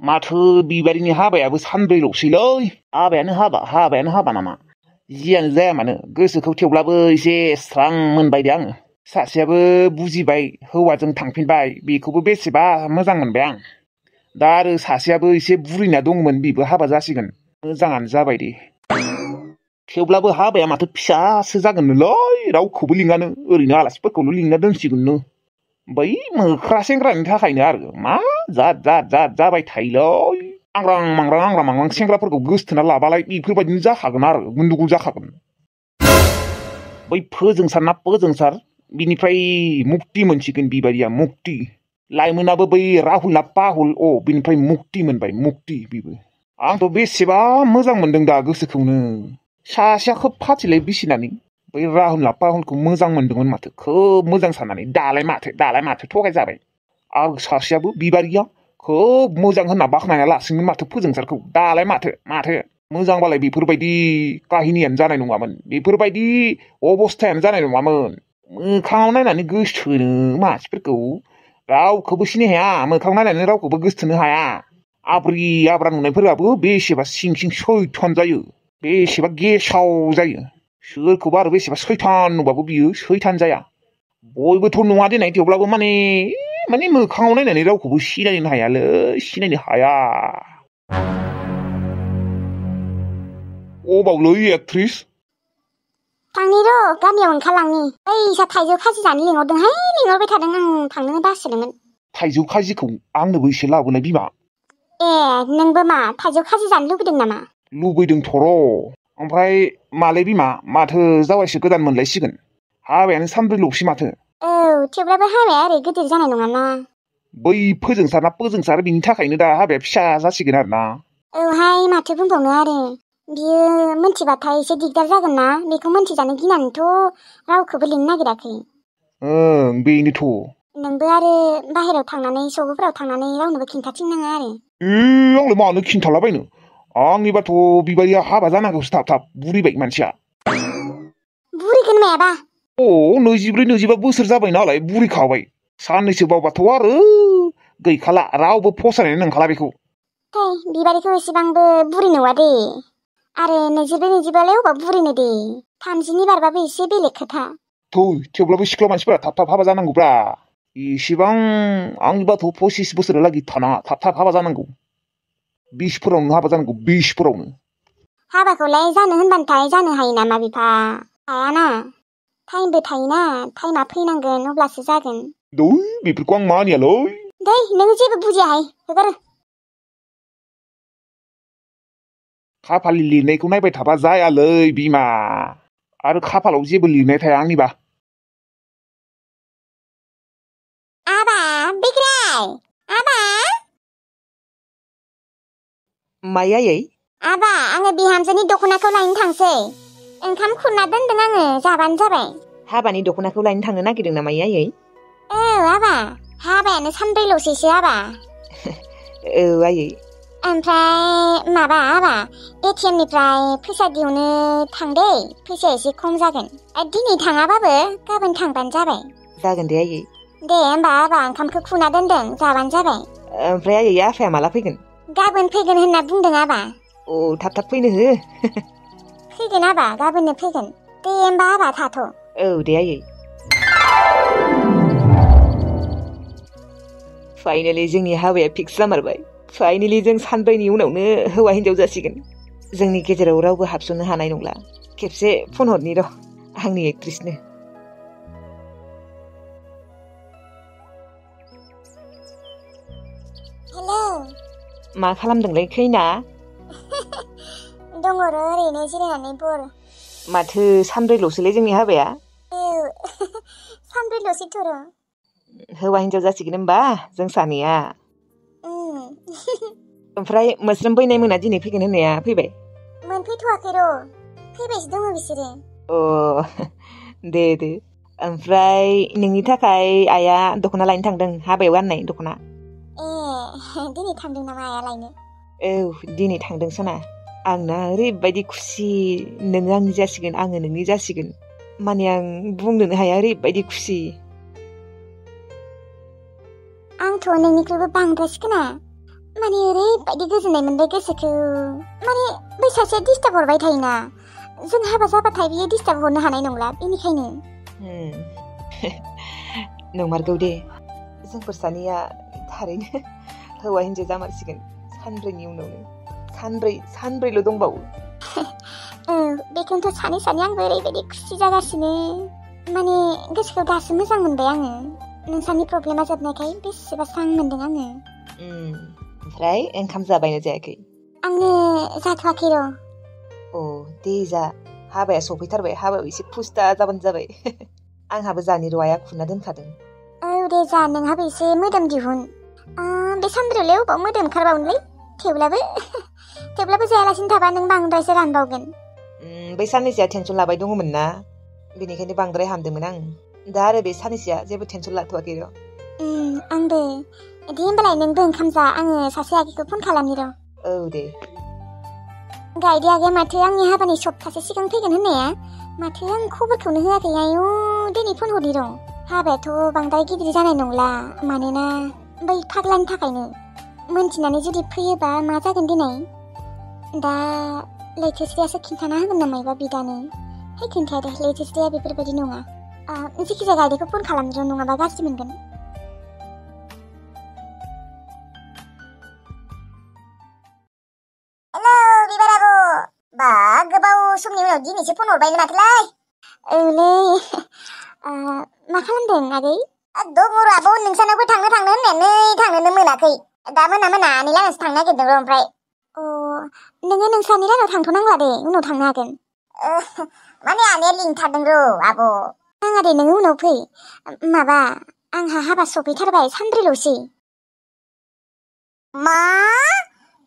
माथो बिबारिनि हाबायाबो सानब्रैल'सैलै हाबायानो हाबा नामा जियानो जाया मानो गोसोखौ थेवब्लाबो एसे स्रां मोनबाय दे आङो सासेयाबो बुजिबाय हौवाजों थांफिनबाय बेखौबो बेसेबा मोजां मोनबाय आं दा आरो सासेयाबो एसे बुरिना दंमोन बेबो हाबा जासिगोन मोजाङानो जाबाय दे थेवब्लाबो हाबाया माथो फिसासो जागोननोलै रावखौबो लिङानो ओरैनो आलासिफोरखौल' लिंना दोनसिगोननो बै मोख्रा सेंग्रानि थाखायनो आरो मा जाद जाबाय थायोलै आंग्रां मांग्रां सेंग्राफोरखौ गोसथोना लाबालाय बेफोरबायदिनो जाखागोन आरो गुन्डुगुल जाखागोन बै फोजोंसार बिनिफ्राय मुक्ति मोनसिगोन बिबारिया मुक्ति लाइमोनाबो बै राहुलना पाहुल बिनिफ्राय मुक्ति मोनबाय मुक्ति बेबो आंथ' बेसेबा मोजां मोनदों दा गोसोखौनो सासेया खोब फाथिलाय बिसिनानै बै राहुलना पाहुलखौ मोजां मोनदोंमोन माथो खोब मोजां साननानै दालाय माथो थगायजाबाय आरो सासेयाबो बिबारिया खोब मोजां होनना बाख्नायना लासिगोन माथो फोजोंसारखौ दालाय माथो मोजांबालाय बेफोरबायदि काहिनियानो जानाय नङामोन बेफोरबायदि अबस्थायानो जानाय नङामोन मोखाङाव नायनानै गोसोथोनो मानसिफोरखौ रावखौबो सिनाय हाया मोखाङाव नायनानै रावखौबो गोसोथोनो हाया आब्रा नुनायफोराबो बेसेबा सिं सैथान जायो बेसेबा गेसाव जायो सोरखौबा आरो बेसेबा सैथान नुबाबो बियो सैथान जाया बयबोथ' नङा देनाय थेवब्लाबो माने मोखाङाव नायनानै रावखौबो सिनायनो हाया अबावलै एक्ट्रिस थांनि र' गामियाव ओंखारलांनि ओइसा थाइजौ खाजि जानो लिंहरदोंहाय लिंहरबाय थादों आं थांनोनो बासोदोंमोन थाइजौ खाजिखौ आंनोबो एसे लाबोनाय बिमा नोंबो मा थाइजौ खाजि जानो लुबैदों नामा लुबैदोंथ' र' ओमफ्राय मालै बिमा माथो जावायसो गोदान मोनलायसिगोन हाबायानो सानब्रैल'सै माथो थेवब्लाबो हाबाया ओरै गिदिर जानाय नङाना बै फोजोंसार बिनि थाखायनो दा हाबाया फिसा जासिगोन आरोना औहाय माथो बुंबावनो आरो बियो मोनथिबाथाय एसे दिगदार जागोन ना बेखौ मोनथिजानो गिनानैथ' रावखौबो लिंनो नागिराखै बेनोथ' नोंबो आरो बाहेरायाव थांनानै सगोफोराव थांनानै रावनोबो खिन्थाथिंनाङा आरो आंलाय मानो खिन्थालाबायनो आंनिबाथ' बिबारिया हाबा जानांगौसो थाब बुरिबाय मानसिया बुरिगोन मायाबा 23-24 बोसोर जाबाय नालाय बुरिखाबाय साननैसो बावबाथ' आरो गैखाला रावबो फसायनाय नंखाला बेखौ बिबारिखौ एसेबांबो बुरि नङा दे आरो 24-25लाय अबा बुरिनो दे 30नि बारबाबो एसे बेलेग खोथा थेवब्लाबो सिख्ला मानसिफोरा थाब हाबा जानांगौब्रा इसेबां आंनिबाथ' 25 बोसोरहालागै थानाङा थाब हाबा जानांगौ 20फोरावनो हाबा जानांगौ 20फोरावनो हाबाखौलाय जानो होनबानोथाय जानो हायो नामा बिफा हायाना टाइमबो थायोना टाइमा फैनांगोन अब्लासो जागोन बेफोरखौ आं मानियालै नों जेबो बुजियाहाय हगार खाफालनि लिरनायखौ नायबाय थाबा जायालै बिमा आरो खाफालाव जेबो लिरनाय थाया आंनिबा मायायै आबा आङो बिहामजोनि दख'नाखौ लायनो थांसै ओंखाम खुरना दोनदों आङो जाबानो जाबाय हाबानि दख'नाखौ लायनो थांनो नागिरदों नामा आयै आबा हाबायानो सानब्रैल'सैसो आबा आयै ओमफ्राय माबा आबा ATM निफ्राय फैसा दिहुननो थां दे फैसाया एसे खम जागोन दिनै थाङाबाबो गाबोन थांबानो जाबाय जागोन दे आयै दे होमबा आबा ओंखामखौ खुना दोनदों जाबानो जाबाय ओमफ्राय आयै आफाया माला फैगोन गाबोन फैगोन होनना बुंदों आबा थाब फैनो हो फैगोन आबा गाबोननो फैगोन दे होमबा आबा थाथ' दे आयै फाइनालि जोंनि हाबाया फिक्स जामारबाय फाइनालि जों सानब्रैनि उनावनो हौवा हिनजाव जासिगोन जोंनि गेजेराव रावबो हाबसननो हानाय नंला खेबसे फन हरनि र' आंनि एक्ट्रिसनो हेलौ मा खालामदोंलै खैना दङ र' ओरैनो जिरायनानै बर माथो सानब्रैल'सोलै जोंनि हाबाया सानब्रैल'सै थ'र हौवा हिनजाव जासिगोन होमबा जों सानैया ओमफ्राय मोस्रोम बैनाय मोना दिनै फैगोन होननाया फैबाय मोनफैथ'वाखै र' फैबायसो दङ बिसोरो दे ओमफ्राय नोंनि थाखाय आइया दख'ना लायनो थांदों हाबायाव गाननाय दख'ना दिनै थांदों नामा आइया लायनो दिनै थांदों सना आंना ओरैबायदि खुसि नोङो आंनि जासिगोन आङो नोंनि जासिगोन माने आं बुंनोनो हाया ओरैबायदि खुसि आंथ' नोंनिख्रुइबो बांद्रायसिगोना माने ओरैबायदि गोजोननाय मोनबाय गोसोखौ। माने बै सासेया डिस्टार्ब हरबाय थायोना, जों हाबा जाबाथाय बियो डिस्टार्ब हरनो हानाय नंला, बेनिखायनो। नंमारगौ दे, जोंफोर सानैया थारैनो हौवा हिन्जाव जामारसिगोन सानब्रैनि उनावनो। सानब्रैल' दंबावो। बेखौनोथ' सानै आंबो ओरैबायदि खुसि जागासिनो। माने गोसोखौ दासो मोजां मोनबाय आङो। नोंसानि प्रब्लेमा जोबनायखाय बेसेबा स्रां मोनदों आङो। ओमफ्राय ओंखाम जाबायना जायाखै? आङो जाथ'वाखै र'। दे जा, हाबाया सफैथारबाय, हाबायाव एसे फुस्टा जाबानो जाबाय। आंहाबो जानि र' आइया खुरना दोनखादों। दे जा, नोंहाबो एसे मोदोम दिहुन। बे सानब्रैयावलाय अबाव मोदोम ओंखारबावनोलै। थेवब्लाबो जायालासिनो थाबा नों बांद्रायसो रानबावगोन। बै साननैसोआ टेनसन लाबाय दङमोन ना, बेनिखायनो बांद्राय हामदोंमोन आं। दा आरो बे साननैसोआ जेबो टेनसन लाथ'वाखै र'। आंबो। दे होमबालाय नोंबो ओंखाम जा, आङो सासे आगैखौ फन खालामनि र'। दे। गायदे आगैया माथो आंनि हाबानि सप्तासे सिगां फैगोन होननाया, माथो आं खबरखौनो होआखै। आयौ, दिनै फन हरनि र'। हाबायाथ' बांद्राय गिदिर जानाय नंला, मानोना बै फाग्लानि थाखायनो। मोनथिनानै जुदि फैयोबा मा जागोन दिनै? दा लैथोस्रियासो खिन्थाना होगोन ना मायबा बिदानो। खोन्थाया दे, लैथोस्रिया बेफोरबायदि नङा। जेखिजाया गायदेखौ फन खालामनि र', नङाबा गाज्रि मोनगोन। हेलौ बिबार आब', बा गोबाव समनि उनाव दिनैसो फन हरबाय माथोलाय। औलै, मा खालामदों आगै? दङ र' आब', नोंसानावबो थांनो होननानै थांनोनो मोनाखै। दा मोनानि लामायावसो थांनो नागिरदों र'। ओमफ्राय नोङो नोंसानि लामायाव थांथ'नांला दे, उनाव थांनो हागोन। माने आनैया लिंथारदों र' आब'। नाङा दे, नोङो उनाव फै। माबा, आंहा हाबा सफैथारबाय, सानब्रैल'सै। मा?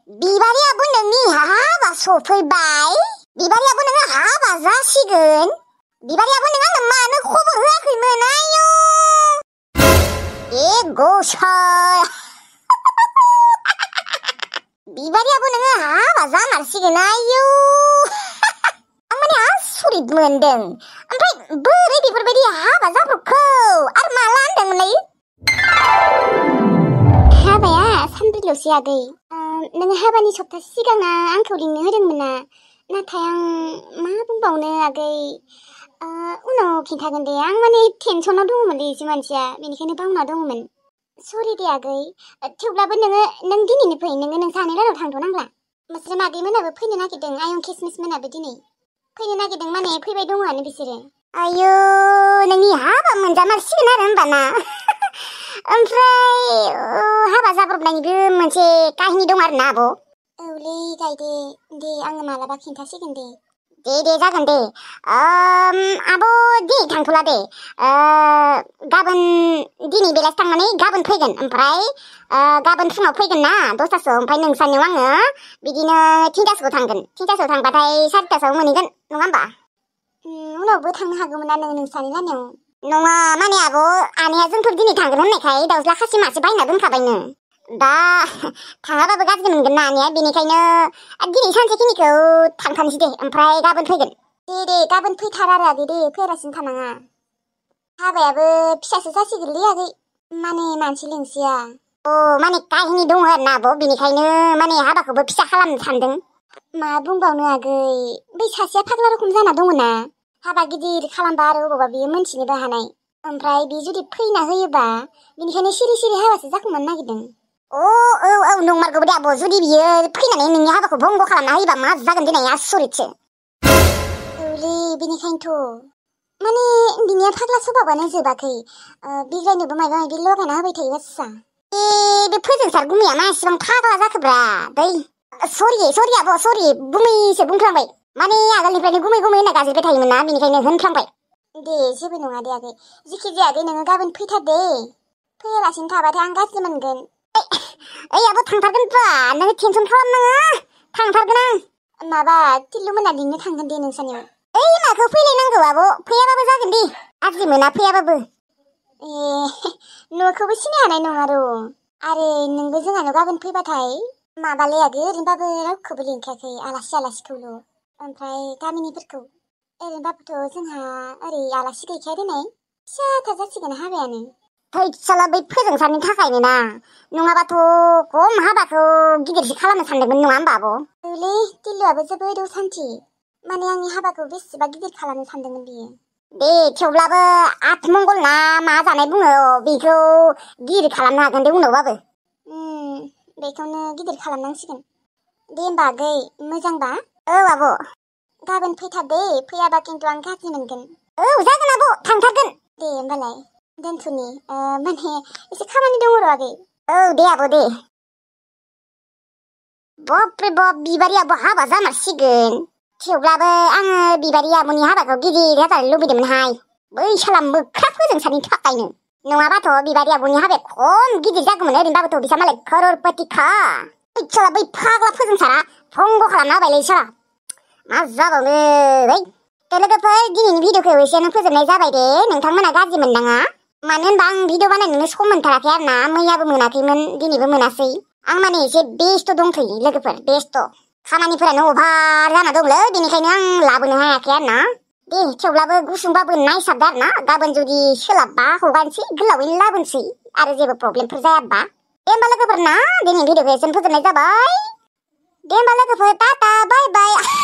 बिबारि आब' नोंनि हाबा सफैबाय? बिबारि आब' नोङो हाबा जासिगोन? बिबारि आब' नों आंनो मानो खबर होआखैमोन? आयौ गसाय। बिबारि आब' नोङो हाबा जामारसिगोन? आयौ आं माने आसरित मोनदों। ओमफ्राय बोरै बेफोरबायदि हाबा जाब्रबखो? आरो माला होनदोंमोनलाय? हाबाया सानब्रैल'सै आगै। नोङो हाबानि सप्तासे सिगाङा आंखौ लिंनो होदोंमोन ना, नाथाय आं मा बुंबावनो आगै। उनाव खिन्थागोन दे। आं माने टेनसनाव दङमोनलै एसे मानसिया, बेनिखायनो बावना दङमोन। सरि दे आगै। थेवब्लाबो नों दिनैनो फै, नोङो नोंसानि लाहानाव थांथ'नांला। मोस्रोम आगैमोनाबो फैनो नागिरदों, आयं किसमिस मोनाबो दिनै फैनो नागिरदों, माने फैबाय दङआनो बिसोरो। आयौ, नोंनि हाबा मोनजामारसिगोन आरो होमबाना। ओमफ्राय हाबा जाब्रबनायनिबो मोनसे काहिनि दं आरो ना आब'? औलै गायदे, दे आङो मालाबा खिन्थासिगोन दे। दे जागोन दे। आब' दिनै थांथ'ला दे। गाबोन दिनै बेलासि थांनानै गाबोन फैगोन। ओमफ्राय गाबोन फुङाव फैगोन ना 10थासोआव। ओमफ्राय नोंसानियाव आङो बिदिनो 3थासोआव थांगोन। 3थासोआव थांबाथाय 4थासोआव मोनहैगोन, नङा होमबा? उनावबो थांनो हागौमोन ना नोंसानि लामायाव? नङा, माने आब' आनैया जोंफोर दिनै थांगोन होननायखाय दाउज्ला खासि मासे बायना दोनखाबायनो। दा थाङाबाबो गाज्रि मोनगोन ना आनैया, बेनिखायनो दिनै सानसेखिनिखौ थांथारनोसै दे, ओमफ्राय गाबोन फैगोन। दे गाबोन फैथार आरो आगै दे, फैयालासिनो थानाङा। हाबायाबो फिसासो जासिगोनलै आगै, माने मानसि लिंसिया। माने काहिनि दङ आरो ना आब', बेनिखायनो माने हाबाखौबो फिसा खालामनो सानदों। मा बुंबावनो आगै, बै सासेया फाग्ला रखम जाना दङ ना। हाबा गिदिर खालामबा आरो अबावबा बियो मोनथिनोबो हानाय। ओमफ्राय बे जुदि फैना होयोबा, बेनिखायनो सिरि हाबासो जाखोमानो नागिरदों। औ नंमारगौबो दे आब', जुदि बियो फैनानै नोंनि हाबाखौ भंग खालामना होयोबा मा जागोन दिनै, आसरितसो। औलै, बेनिखायनोथ'। माने बिनिया फाग्ला स्वभाबानो जोबाखै। बिग्रायनोबो माबा माबि लगायना होबाय थायो बासा। बे फोजोंसार गुमैया मा एसेबां फाग्ला जाखोब्रा दै। सरि आब', सरि, गुमैसो बुंफ्लांबाय। माने आगोलनिफ्रायनो गुमै होनना गाज्रिबाय थायोमोन ना, बेनिखायनो होनफ्लांबाय। दे जेबो नङा दे आगै, जिखि जाया दे नोङो गाबोन फैथार दे। फैयालासिनो थाबाथाय आं गाज्रि मोनगोन। आब' थांथारगोन बा, नोङो टेनसन खालामनाङा, थांथारगोन आं। माबा टिल्लु मोना लिंनो थांगोन दे नोंसानियाव। माखौ फैलायनांगौ आब', फैयाबाबो जागोन दे, गाज्रि मोना फैयाबाबो। न'खौबो सिनाय हानाय नङा र'। आरो नोंबो जोंहानाव गाबोन फैबाथाय माबालै आगै, ओरैनोबाबो रावखौबो लिंखायाखै, आलासिखौल'। ओमफ्राय गामिनिफोरखौ ओरैनोबाबोथ' जोंहा ओरै आलासि गैखाया देनाय, फिसाथार जासिगोन हाबायानो। थैसाला बै फोजोंसारनि थाखायनो ना नङाबाथ' खम हाबाखौ गिदिरसो खालामनो सानदोंमोन नङा होमबा आब'? औलै दिल्लुआबो जोबोद असान्थि माने आंनि हाबाखौ बेसेबा गिदिर खालामनो सानदोंमोन बियो। दे थेवब्लाबो आठमंगल ना मा जानाय बुङो बेखौ गिदिर खालामनो हागोन दे उनावबाबो। बेखौनो गिदिर खालामनांसिगोन। दे होमबा आगै मोजांबा? औ आब'। गाबोन फैथार दे फैयाबा खिन्थु आं गाज्रि मोनगोन। औ जागोन आब' थांथारगोन। दे होमबालाय दोनथ'नि माने एसे खामानि दङ र' आगै। औ दे आब' दे। बाप रे बाप बिबारि आब' हाबा जामारसिगोन। थेवब्लाबो आङो बिबारि आब'नि हाबाखौ गिदिर जाजानो लुबैदोंमोनहाय बै साला मोख्रा फोजोंसारनि थाखायनो। नङाबाथ' बिबारि आब'नि हाबाया खम गिदिर जागौमोन ओरैनोबाबोथ' बिसा मालाय खर'रपतिखा। साला बै फाग्ला फोजोंसारा भंग खालामना होबायलै साला मा जाबावनो बै। लोगोफोर दिनैनि भिडिअखौ एसेयावनो फोजोबनाय जाबाय दे नोंथांमोना गाज्रि मोननाङा। मानो होनबा आं भिडिअ बानायनोनो सम मोनथाराखै आरो ना मैयाबो मोनाखैमोन दिनैबो मोनासै। आं माने एसे बेस्थ' दंथ'यो लोगोफोर बेस्थ'। खामानिफोरानो अभार जाना दंलै बेनिखायनो आं लाबोनो हायाखै आरो ना। दे थेवब्लाबो गुसुंबाबो नायसाबदो आरो ना गाबोन जुदि सोलाबबा हगारनोसै गोलावैनो लाबोनोसै आरो जेबो प्रब्लेमफोर जायाबा। दे होमबा लोगोफोर ना दिनैनि भिडिअखौ एसेयावनो फोजोबनाय जाबाय। दे होमबा लोगोफोर टाटा बाय बाय।